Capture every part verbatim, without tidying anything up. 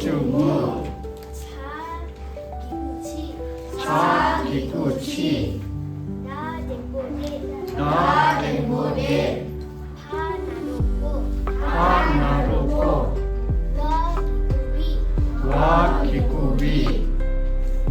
ཆུ་ངུ། ཆ་གི་གུ་ཆི། ཆ་གི་གུ་ཆི། ད་འགྲེང་བུ་དེ། ད་འགྲེང་བུ་དེ། ཕ་ན་རོ་ཕོ། ཕ་ན་རོ་ཕོ། བ་གི་གུ་བི། བ་གི་གུ་བི།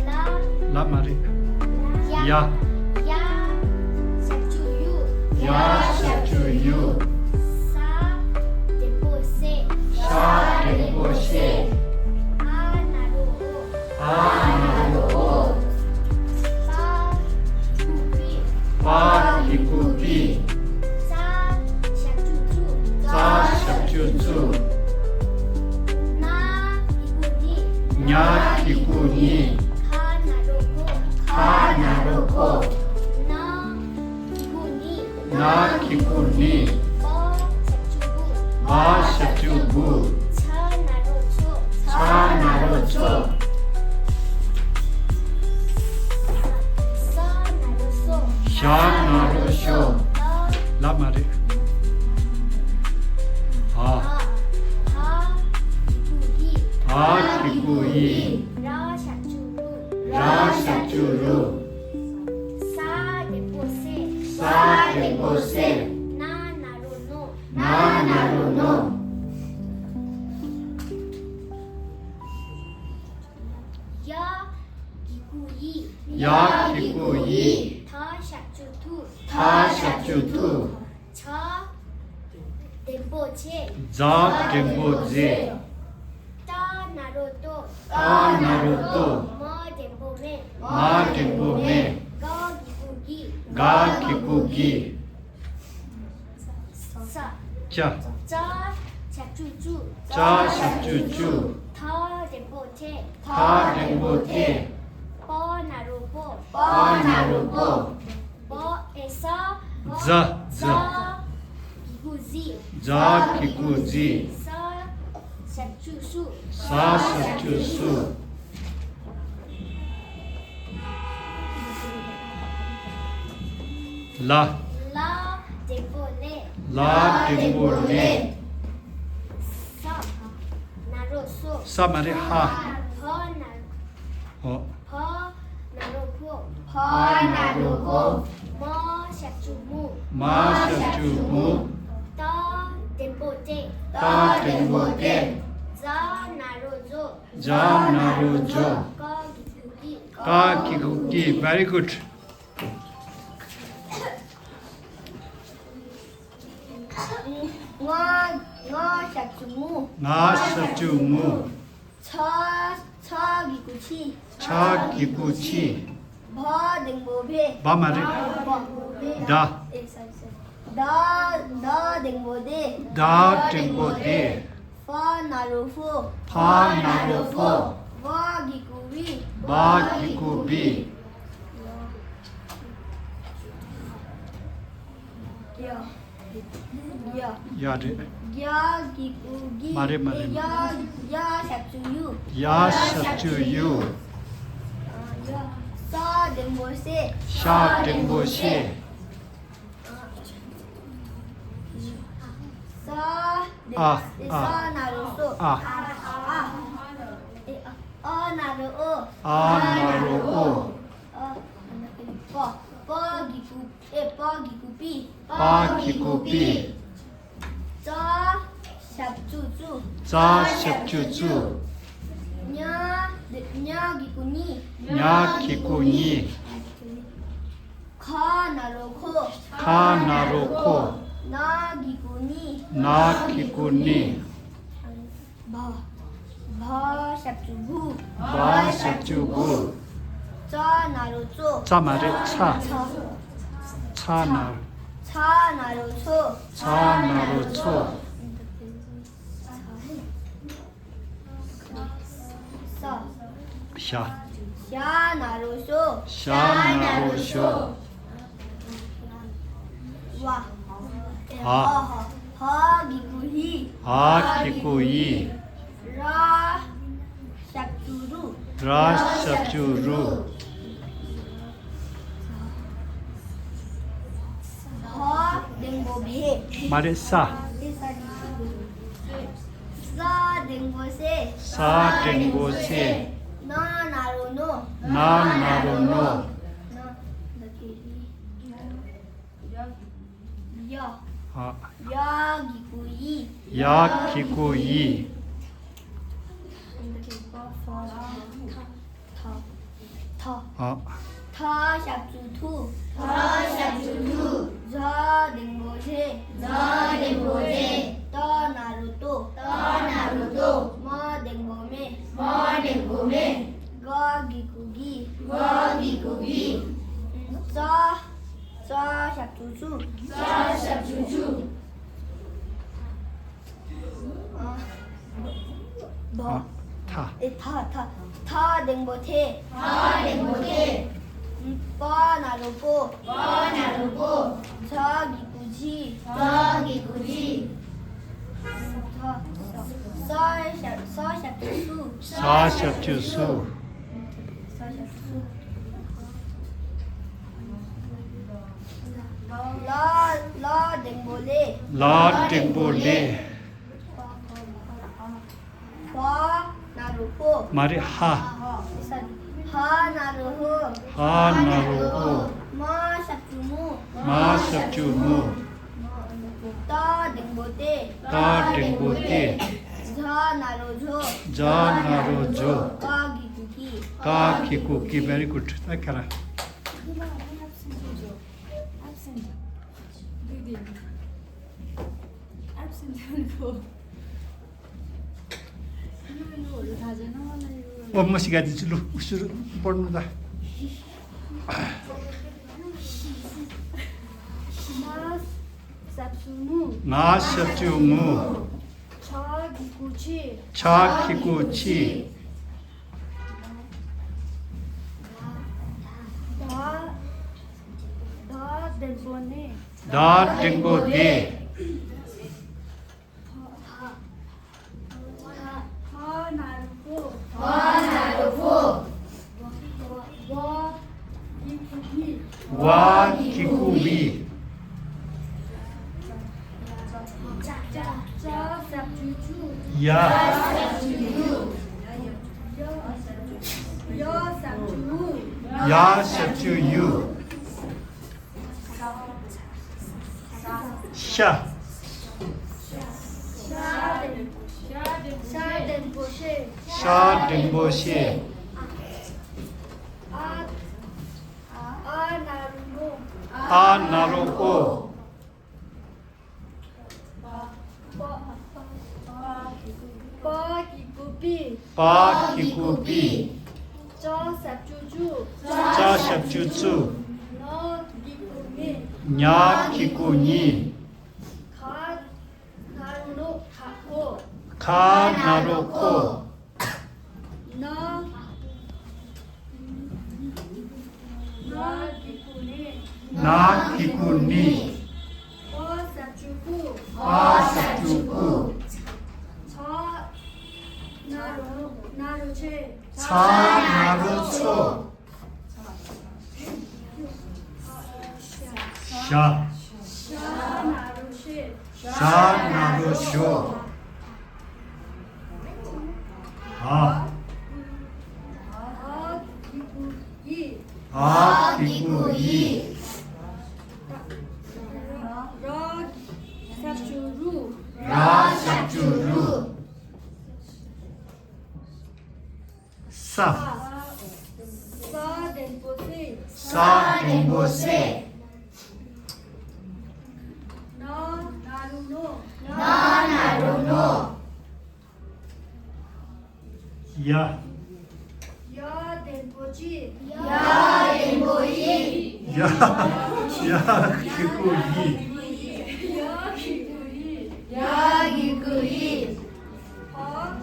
ལ། ལ་མ་རེད། ཡ། ཡ། ཡ་ཞབས་ཀྱུ་ཡུ། ཡ་ཞབས་ཀྱུ་ཡུ། ས་འགྲེང་བུ་སེ། ས་འགྲེང་བུ་སེ། ཨ་ན་རོ་ཨོ། ཨ་ན་རོ་ཨོ། པ་གི་གུ་པི། པ་གི་གུ་པི། ཙ་ཞབས་ཀྱུ་ཙུ། ཙ་ཞབས་ཀྱུ་ཙུ། ན་གི་གུ་ནི། ཉ་གི་གུ་ནི། ཁ་ན་རོ་ཁོ། ཁ་ན་རོ་ཁོ། ན་གི་གུ་ནི། ན་གི་གུ་ནི། བ་ཞབས་ཀྱུ་བུ། བ་ཞབས་ཀྱུ་བུ། ཚ་ན་རོ་ཚོ། ཚ་ན་རོ་ཚོ། ཤ་ན་རོ་ཤོ། ལ་མ་རེད། ཨ། ཨ་གི་གུ་ཡི། ར་ཞབས་ཀྱུ་རུ། ས་འགྲེང་བུ་སེ། ས་འགྲེང་བུ་སེ། ན་ན་རོ་ནོ། ན་ན་རོ་ནོ། ཡ་གི་གུ་ཡི། ཡ་གི་གུ་ཡི། ཐ་ཞབས་ཀྱུ་ཐུ། ཐ་ཞབས་ཀྱུ་ཐུ། ཇ་འགྲེང་བུ་ཇེ། ཇ་འགྲེང་བུ་ཇེ། ཏ་ན་རོ་ཏོ། ཏ་ན་རོ་ཏོ། མ་འགྲེང་བུ་མེ། མ་འགྲེང་བུ་མེ། ག་གི་གུ་གི། ག་གི་གུ་གི། ས། ཅ། ཅ་ཞབས་ཀྱུ་ཅུ། ཅ་ཞབས་ཀྱུ་ཅུ། ཐ་འགྲེང་བུ་ཐེ། ཐ་འགྲེང་བུ་ཐེ། པ་ན་རོ་པོ། པ་ན་རོ་པོ། པ་ཨེ་ས། ཛ། ཛ། གི་གུ་ཟི། ཛ་གི་གུ་ཛི། ས་ཞབས་ཀྱུ་སུ། ས་ཞབས་ཀྱུ་སུ། ལ། ལ་འགྲེང་བུ་ལེ། ལ་འགྲེང་བུ་ལེ། ས་ན་རོ་སོ། ས་མ་རེད། ཧ། ཕ་ན། ཧོ། ཕ་ན་རོ་ཕོ། ཕ་ན་རོ་ཕོ། མ་ཞབས་ཀྱུ་མུ། མ་ཞབས་ཀྱུ་མུ། ཏ་འགྲེང་བུ་ཏེ། ཏ་འགྲེང་བུ་ཏེ། ཛ་ན་རོ་ཛོ། ཛ་ན་རོ་ཛོ། ཀ་གི་གུ་ཀི། ཀ་གི་གུ་ཀི། Very good. ང་། ང་ཞབས་ཀྱུ་ངུ། ང་ཞབས་ཀྱུ་ངུ། ཆ། ཆ་གི་གུ་ཆི། ཆ་གི་གུ་ཆི། བ་འགྲེང་བུ་བེ། བ་མ་རེད། བ། ད། ཨེ་སོ་རི་སོ་རི། ད། ད་འགྲེང་བུ་དེ། ད་འགྲེང་བུ་དེ། ཕ་ན་རོ་ཕོ། ཕ་ན་རོ་ཕོ། བ་གི་གུ་བི། བ་གི་གུ་བི། ཡ། ཡ། ཡ་རེད། ཡ་གི་གུ་གི། མ་རེད། མ་རེད། ཡ། ཡ་ཞབས་ཀྱུ་ཡུ། ཡ་ཞབས་ཀྱུ་ཡུ། ཡ། ས་འགྲེང་བུ་སེ། ཤ་འགྲེང་བུ་ཤེ། ས། ཨ། ཨ། ས་ན་རོ་སོ། ཨ། ཨ། ཨ་ན་རོ་ཨོ། ཨ་ན་རོ་ཨོ། ཨ། པ། པ་གི་གུ། ཨེ། པ་གི་གུ་པི། པ་གི་གུ་པི། ཙ་ཞབས་ཀྱུ་ཙུ། ཙ་ཞབས་ཀྱུ་ཙུ། ཉ། ཉ་གི་གུ་ཉི། ཉ་གི་གུ་ཉི། ཁ་ན་རོ་ཁོ། ཁ་ན་རོ་ཁོ། ན་གི་གུ་ནི། ན་གི་གུ་ནི། བ། བ་ཞབས་ཀྱུ་བུ། བ་ཞབས་ཀྱུ་བུ། ཙ་ན་རོ་ཙོ། ཙ་མ་རེད། ཚ། ཚ། ཚ་ན། ཚ་ན་རོ་ཚོ། ཚ་ན་རོ་ཚོ། ཤ། ཤ་ན་རོ་ཤོ། ཤ་ན་རོ་ཤོ། བ། བ། བ་གི་གུ་ཧི། བ་གི་གུ་ཧི། ར་ཞབས་ཀྱུ་རུ། ར་ཞབས་ཀྱུ་རུ། ཧ་འགྲེང་བུ་བྷེ། མ་རེད། ས། ས་འགྲེང་བུ་སེ། ས་ ས་འགྲེང་བུ་སེ། ན་ན་རོ་ནོ། ན་ན་རོ་ནོ། ན་ན་གི་ཡ། ཨ། ཡ་གི་གུ་ཡི། ཡ་གི་གུ་ཡི། ཐ། ཐ། ཨ། ཐ་ཞབས་ཀྱུ་ཐུ། ཐ་ཞབས་ཀྱུ་ཐུ། ཛ་འགྲེང་བུ་ཛེ། ཛ་འགྲེང་བུ་ཛེ། ཏ་ན་རོ་ཏོ། ཏ་ན་རོ་ཏོ། མ་འགྲེང་བུ་མེ། མ་འགྲེང་བུ་མེ། ག་གི་གུ་གི། ག་གི་གུ་གི། ཙ། ཙ་ཞབས་ཀྱུ་ཙུ། ཙ་ཞབས་ཀྱུ་ཙུ། ཨ། བ། ཨ། ཐ། ཨེ། ཐ། ཐ། ཐ་འགྲེང་བུ་ཐེ། ཐ་འགྲེང་བུ་ཐེ། པ་ན་རོ་པོ། པ་ན་རོ་པོ། ཛ་གི་གུ་ཛི། ཛ་གི་གུ་ཛི། ས། ས། ས་ཞབས། ས་ཞབས་ཀྱུ་སུ། ས་ཞབས་ཀྱུ་སུ། ས་ཞབས་ཀྱུ་སུ། ལ། ལ་འགྲེང་བུ་ལེ། ལ་འགྲེང་བུ་ལེ། ཧ་ན་རོ་ཧོ། མ་རེད། ཧ། ཧ་ན་རོ་ཧོ། ཧ་ན་རོ་ཧོ། མ་ཞབས་ཀྱུ་མུ། མ་ཞབས་ཀྱུ་མུ། ཏ་འགྲེང་བུ་ཏེ། ཏ་འགྲེང་བུ་ཏེ། ཛ་ན་རོ་ཛོ། ཛ་ན་རོ་ཛོ། ཀ་གི་གུ་ཀི། ཀ་གི་གུ་ཀི། Very good. ད་ཁྱེད་རང་། ཨོ་མ་ཤི་ག་དི་ཅི་ལུ་ཨུ་ཤུ་རུ་པོར་ནུ་ད། ང་ཞབས་ཀྱུ་ངུ། ང་ཞབས་ཀྱུ་ངུ། ཆ་གི་གུ་ཆེ། ཆ་གི་གུ་ཆེ། ད། ད་འགྲེང་བུ་ནེ། ད་འགྲེང་བུ་ནེ། ཧ། ཧ་ན་རོ་ཧོ། ཧ་ན་རོ་ཧོ། བ། བི་གི་གུ་བི། བ་གི་གུ་བི། ཙ། ཙ་ཞབས་ཀྱུ་ཙུ། ཡ། ཙ་ཞབས་ཀྱུ་ཡུ། ཡ། ཡ་ཞབས་ཀྱུ་ཡུ། ཡ་ཞབས་ཀྱུ་ཡུ། ཤ། ཤ་འགྲེང་བུ་ཤེ། ཤ་འགྲེང་བུ་ཤེ། ཨ། ཨ་ན་རོ་ཨོ། ཨ་ན་རོ་ཨོ། པ། པ་གི་གུ་པི། པ་གི་གུ་པི། ཙ་ཞབས་ཀྱུ་ཙུ། ཙ་ཞབས་ཀྱུ་ཙུ། ཉ་གི་གུ་ཉི། ཉ་གི་གུ་ཉི། ཁ་ན་རོ་ཁ་ཁོ། ཁ་ན་རོ་ཁོ། ན། ན་གི་གུ་ནི། ན་གི་གུ་ནི། པ་ཞབས་ཀྱུ་པུ། པ་ཞབས་ཀྱུ་པུ། ཚ་ན་རོ་ན་རོ་ཆེ། ཚ་ན་རོ་ཚོ། ཞ། ཞ་ན་རོ་ཤེ། ཞ་ན་རོ་ཞོ། འ། འ་གི་གུ་འི། འ་གི་གུ་འི། ར་ཞབས་ཀྱུ་རུ། ར་ཞབས་ཀྱུ་རུ། ས། ས་འགྲེང་བུ་སེ། ས་འགྲེང་བུ་སེ། ན་ན་རོ་ནོ། ན་ན་རོ་ནོ། ཡ། ཡ་འགྲེང་བུ་ཡི། ཡ་འགྲེང་བུ་ཡི། ཡ། ཡ་གི་གུ་ཡི། ཡ་གི་གུ་ཡི། ཡ་གི་གུ་ཡི། ཧ།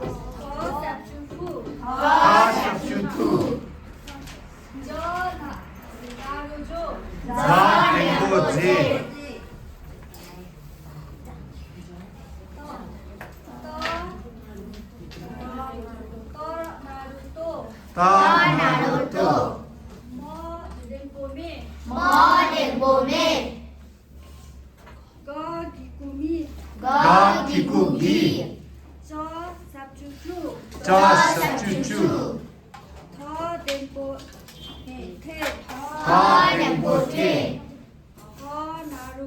ཧ་ཞབས་ཀྱུ་ཧུ། ཧ་ཞབས་ཀྱུ་ཧུ། ཛ་ན་རོ་ཛོ། ཛ་འགྲེང་བུ་ཛེ། ཏ། ཏ་ན་རོ་ཏོ། ཏ་ན་རོ་ཏོ། མ་འགྲེང་བུ་མེ། མ་འགྲེང་བུ་མེ། ག་གི་གུ་གི། ག་གི་གུ་གི། ཙ་ཞབས་ཀྱུ་ ཇ་ཞབས་ཀྱུ་ཇུ། ཐ་ལྡེམ་པོ་ཐེ། ཐ་ལྡེམ་པོ་ཐེ། ཕ་ན་རོ།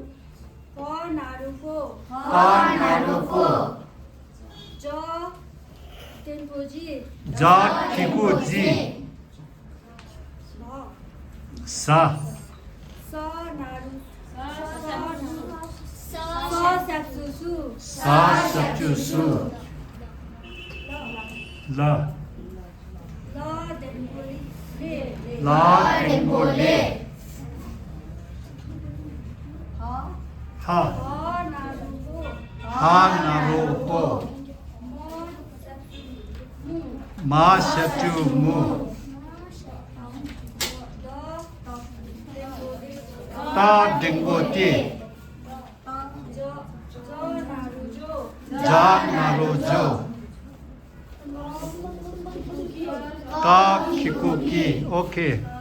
ཕ་ན་རོ་ཕོ། ཕ་ན་རོ་ཕོ། ཇ་ལྡེམ་པོ་ཇི། ཇ་གི་གུ་ཇི། ས། ས་ན་རོ། ས་ན་རོ། ས་ཞབས་ཀྱུ་སུ། ས་ཞབས་ཀྱུ་སུ། ལ། ལ་ལྡེམ་པོ་ལེ། ལ་ལྡེམ་པོ་ལེ། ཧ། ཧ། ཧ་ན་རོ་ཧོ། ཧ་ན་རོ་ཧོ། མ་ཞབས་ཀྱུ་མུ། ཏ་ལྡེམ་པོ་ཏེ། ཇ་ན་རོ་ཇོ། ཏ་གི་གུ་ཀི། ཨོ་ཁེ།